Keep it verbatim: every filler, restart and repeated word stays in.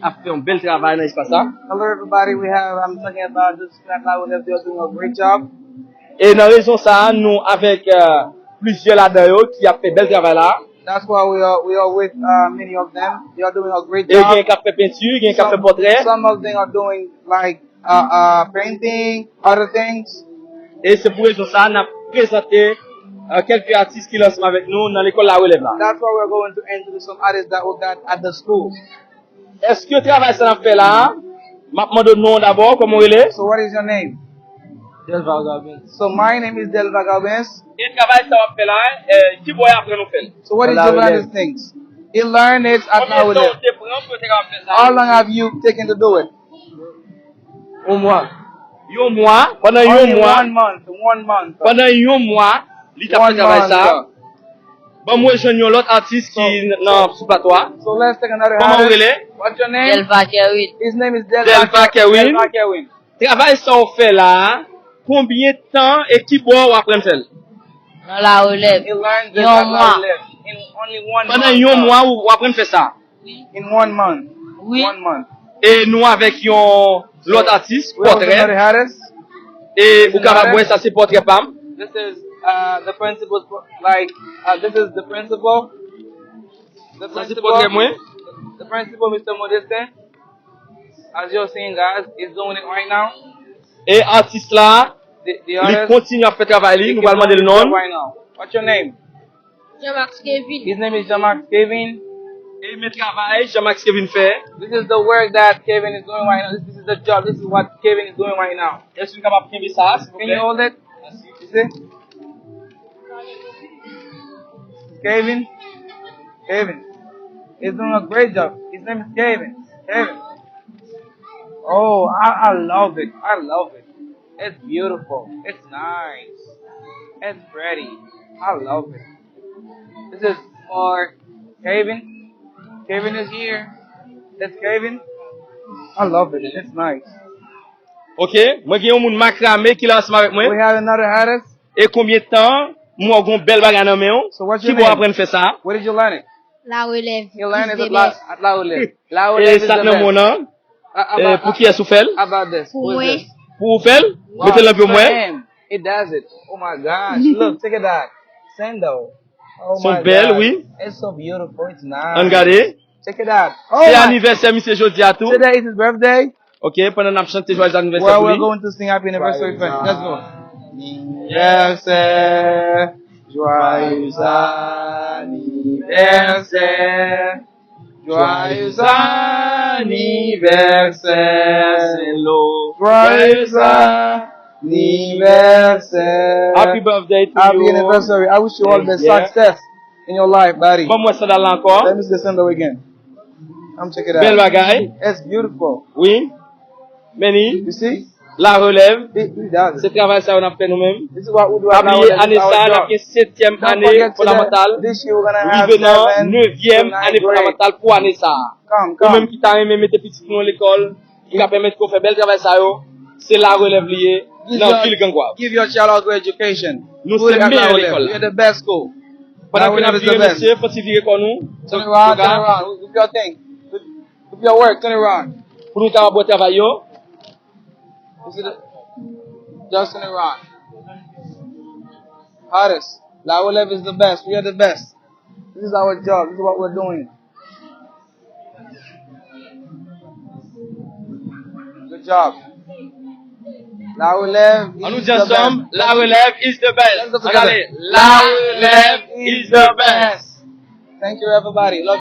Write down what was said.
ap fè yon bèl travay nan espas la. Hello, everybody. We have, I'm talking about this flat line with them. They're doing a great job. E nan rezon sa a, nou avèk euh, plizyè ladan yo ki ap fè bèl travay la. That's why we are we are with uh, many of them. They are doing a great E job. Gen k ap fè penti, gen k ap fè pòtrè. Some of them are doing like uh, uh, painting, other things. E se pou rezon sa a, n ap prezante euh, kèlke atis ki la ansanm avèk nou nan lekòl La Relèv la. That's why we're going to introduce some artists that we got at the school. Èske travay sa n ap fè la a, m ap mande w non w dabò, kòman w rele? So what is your name? Delva Gabens. So my name is Delva Gabens. E travay sa w ap fè la a, euh, ki bò y aprann ou fè l? So what is La the Relève. Things? He learned it at La Konbyen tan w Relève. Te pran pou w te kapab fè sa? How long have you taken to do it? Un mwa. Yon mwa, pandan yon Only mwa, one month. One month. Pandan yon mwa, li t ap fè One travay month. sa. Yeah. Ban m rejwenn yon lòt atis ki nan sou platwa. So let's take another Kòman w artist. Rele? What's your name? Delva Kerwin. His name is Delva, Delva Kerwin. Delva Kerwin. Travay sa w fè la a, konbyen tan e ki bò w aprann fè l? Nan La Relèv. He learned this Yon at mwa. La Relève. In only one Pandan month. Yon mwa w aprann fè sa. In one month. Wi. One month. E nou avèk yon lòt atis, We have another pòtrè. artist. E ou kapab wè sa se pòtrè pa m. This is uh, the principal's po- like uh, this is the principal. The Sa se pòtrè principal. Mwen. The principal, Mister Modestin. As you're seeing, guys, he's doing it right now. E atis la, The, the li artist. Kontinye ap fè travay li, He nou can pral mande l only non. Right now. What's your name? Jean-Max Kevin. His name is Jean-Max Kevin. E men travay Jean-Max Kevin fè. This is the work that Kevin is doing right now. This, this is the job. This is what Kevin is doing right now. Èske nou kapab kenbe sa, Can you hold it? You see? Kevin? Kevin. He's doing a great job. His name is Kevin. Kevin. Oh, I, I love it. I love it. It's beautiful. It's nice. It's pretty. I love it. This is for Kevin. Kevin is here. That's Kevin. I love it. It's nice. Ok, mwen gen yon moun makrame ki la ansanm avèk mwen. We have another artist. E konbyen tan m wè w gen yon bèl bagay nan men w? So what's Ki your bò w name? Aprann fè sa? Where did you learn it? La Relève. You learned Is it the at La, best. At La Relève. La E Relève is sa the nan best. mwen an? Uh, E about, pou kiyès ou fè l? About this. Pou Who's mwen. This? Pou ou fè l? Mete l nan pye w mwen. Bam! It does it. Oh my gosh. Look, check it out. Sandal. Oh Son my bèl, God. Wi. It's so beautiful. It's nice. Ann gade. Check it out. Oh Se my. Anivèsè misye jodi a tou. Today is his birthday. Ok, pandan n ap chante joyeux anniversaire Well, pou we're li. Going to sing happy anniversary for him. Let's go. Anniversaire. Joyeux anniversaire. Joyeux anniversaire. Joyeux anniversaire. Happy birthday to Happy you. Anniversary. I wish you all the Yeah. Success in your life, buddy. Ban mwen sandal la ankò. Let me see the sandal again. Come check it out. Bèl bagay. It's beautiful. Wi. Meni. You see? La Relève. He, he does Se it. Travay sa yo n ap fè nou menm. This is what we do Pa at La bliye, Relève. Ane It's sa a, our n ap job. Gen setyèm Don't ane forget today, fondamantal. This year we're gonna have Rive nan seven nevyèm to nine ane grade. Fondamantal pou ane sa a. Come, Ou menm come. Ki ta renmen mete pitit nou lekòl, ki ka pèmèt ke w fè bèl travay sa yo, se La Relève li ye, Give nan your, vil Grand Goâve. Give your child a good education. Nou Put se it at La meyè Relève. Lekòl. You're the best school. Pandan La ke n ap Relève is vire, the best. Mesye, fò ti vire kò nou. Turn it around, turn it around. Whip your thing. Whip, whip your work, turn it around. Pou nou kapab wè travay yo. You see the, just turn it around. Hottest. La Relève is the best. We are the best. This is our job. This is what we're doing. Good job. La Relève An nou is di the ansanm, best. La Relève is the best. Let's go An together. ale, La Relève is the best. Thank you, everybody. Love